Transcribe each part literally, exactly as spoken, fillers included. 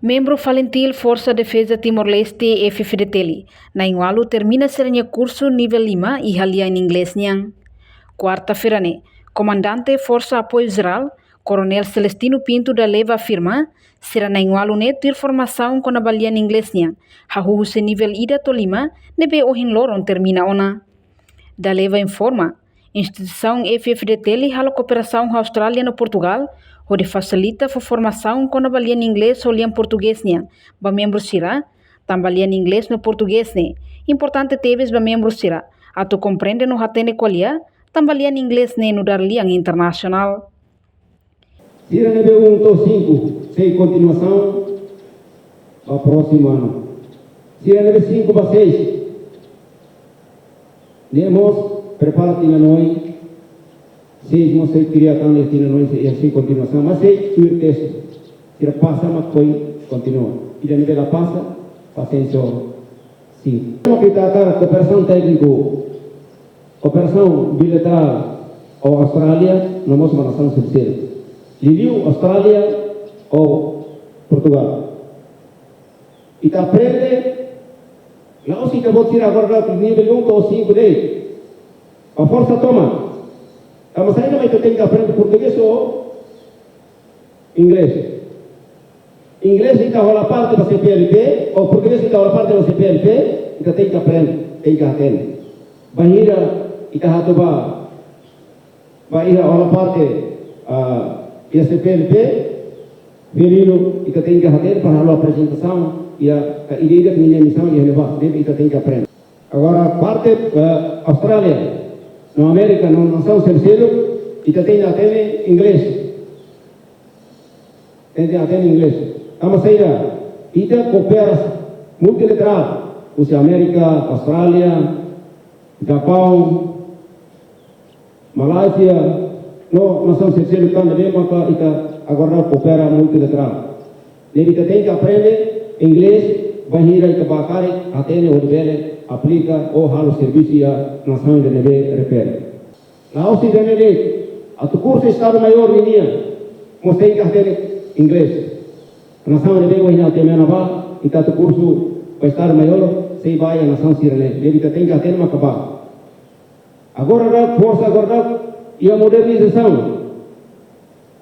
Membru FALINTIL Forsa Defeza Timor-Leste, F-FDTL, na'in-ualu termina sira-nia kursu nivel lima iha lian inglés nian. Kuarta-feira ne'e, Komandante Forsa Apoiu Jerál, Koronél Celestino Pinto da Leva afirma, sira na'in-ualu ne'e tuir formasaun kona-ba lian inglés nian, hahú husi nivel ida to'o lima, ne'ebé ohin loron termina ona. Da Leva informa, instituisaun F-FDTL halo kooperasaun ho Austrália no Portugál, hodi fasilita fó formasaun kona-ba lian inglés ho lian portugés nian ba membru sira, tanba lian inglés no portugés ne'e importante tebes ba membru sira atu komprende no hatene ko'alia, tanba lian inglés ne'e nu'udar lian internasionál. Sira ne'ebé um to'o cinco, sei kontinuasaun ba prósimu anu. Sira ne'ebé cinco ba seis, ne'e mós prepara tinan oin, seis mós sei kria tan tinan oin, sei, sei kontinuasaun, mas sei tuir testu. Sira pasa mak foin kontinua. Ida ne'ebé la pasa, pasiénsia. Sin. Ita hakarak kooperasaun tékniku, kooperasaun bilaterál ho Austrália, no mós ho nasaun terseiru. Liuliu Austrália ho Portugál. Ita aprende, la'ós ita-boot sira agora nivel um to'o cinco de'it. Ba forsa tomak. Tanba saida mak ita tenke aprende portugés ou inglés. Inglés ita hola parte ba C P L P, ou portugés ita hola parte ba C P L P, ita tenke aprende, tenke hatene. Bainhira ita atu ba, ba ita hola parte, ah, iha C P L P, primeiro ita tenke hatene para halo aprezentasaun, iha ka ida-idak nia misaun iha ne'ebá, ne'ebé ita tenke aprende. Agora parte, eh, Austrália, no Amérika, no nasaun terseiru, ita tenke hatene inglés. Tenke hatene inglés. Tanba saida, ita koopera multilaterál, husi Amérika, Austrália, Japaun, Malázia, no nasaun terseiru tan ne'ebé maka ita agora koopera multilaterál. Ne'ebé ita tenke aprende inglés, bainhira ita bá karik, hatene hodi bele aplika ou halo servisu iha nasaun ida ne'ebé refere. La'ós ida-ne'e de'it, atu kursu Estadu Maiór ninian, mós tenke hatene inglés. Nasaun ne'ebé ohin ha'u temi ona ba, ita atu kursu ba Estadu Maiór, sei ba iha nasaun sira-ne'e, ne'ebé ita tenke hatene maka ba. Agora daudaun, forsa agora daudaun, iha modernizasaun.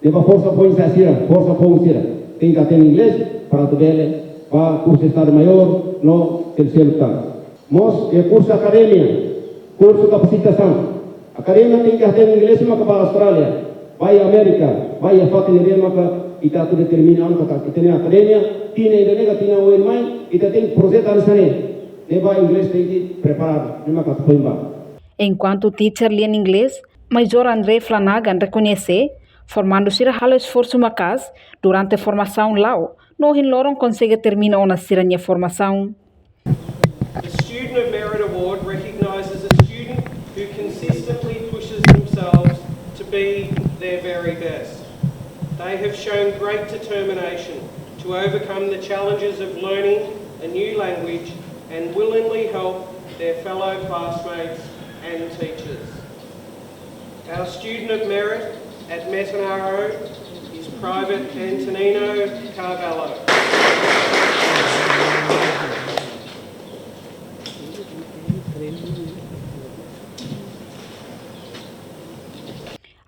Ne'ebé forsa foin-sa'e sira, forsa foun sira. Tenke hatene inglés, para atu bele ba kursu Estadu Maiór, no terseiru tan. Mós iha kursu akademia, kursu kapasitasaun. Akademia tenke hatene inglés maka ba Austrália, ba iha Amérika, ba iha fatin ne'ebé maka ita atu determina anu katak ita-nia akademia, tinan ida-ne'e ka tinan oin mai, ita tenke projeta hanesan ne'e. Ne'ebé inglés tenke preparadu, ne'e maka atu foin ba. Enkuantu teacher lian inglés, Major André Flanagan rekoñese, formandu sira halo esforsu maka'as durante formasaun la'o, no ohin loron konsege termina ona sira-nia formasaun. The Student of Merit Award recognises a student who consistently pushes themselves to be their very best. They have shown great determination to overcome the challenges of learning a new language and willingly help their fellow classmates and teachers. Our student of merit at Metinaro is Private Antonino Carvalho.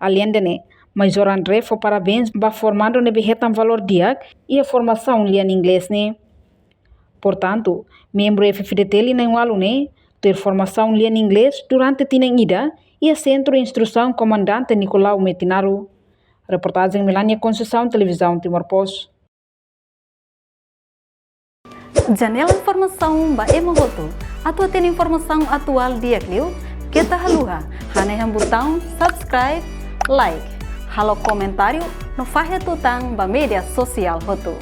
Alende ne'e, Major André fó parabéns ba formandu ne'ebé hetan valór di'ak iha formasaun lian inglés ne'e. Portantu, membru F-FDTL na'in-ualu ne'e tuir formasaun lian inglés durante tinan ida iha Sentru Instrusaun Komandante Nicolau Metinaro. Reportajen Melania Conceição, Televizaun Timor Post. Janela informasaun ba ema hotu. Atu hatene informasaun atuál di'ak liu, keta haluha hanehan butaun subscribe, like, halo komentáriu no fahe tutan ba média sosiál hotu.